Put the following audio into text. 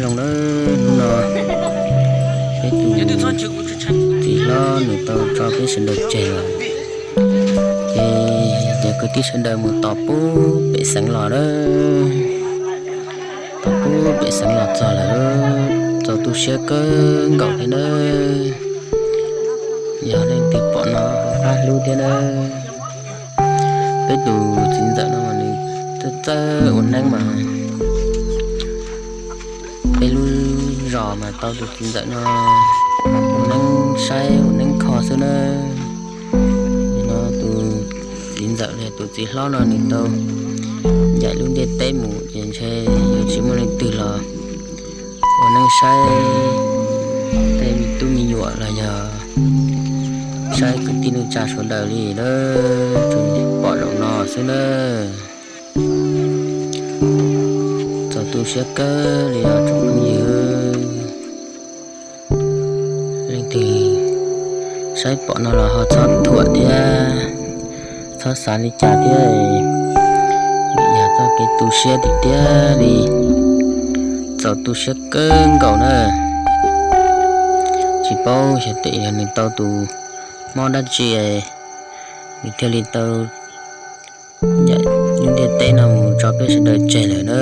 Zoo na, hnub no peb tus txiv hlob nws tau tso peb sawv daws tseg lawm, ces cov kwv tij sawv daws mus tos puag pem xeev los na, tos puag pem xeev los txog lawm, txaus tu siab kawg nkaus thiab na. Yog leej twg pom no ho pab hlub thiab na. Peb tus txiv ntxawm no mas nws txawj txawj ua neeb mas, peb lub zos mas tau tus txiv ntxawm no ua neeb saib ua neeb kho xwb na. Nim no tus txiv ntxawm los yog tus txiv hlob no nws tau ncaim lub ntiaj teb mus ces ntshe yuav tsis muaj leej twg los ua neeb saib tej me tub me nyuam los yog saib kwv tij neej tsa sawv daws li na, tsuas pom zaum no xwb na. Txaus tu siab kawg li os tsoom phooj ywg. Leej twg saib pom no los ho txhob thuam thiab, txhob xav li cas thiab, vim yog txoj kev tu siab tiag tiag li, txaus tu siab kawg nkaus na. Tsis paub xyov tes yog nws tau tus mob dab tsi, nws thiaj li tau ncaim lub ntiaj teb no mus tso peb sawv daws tseg lawm na.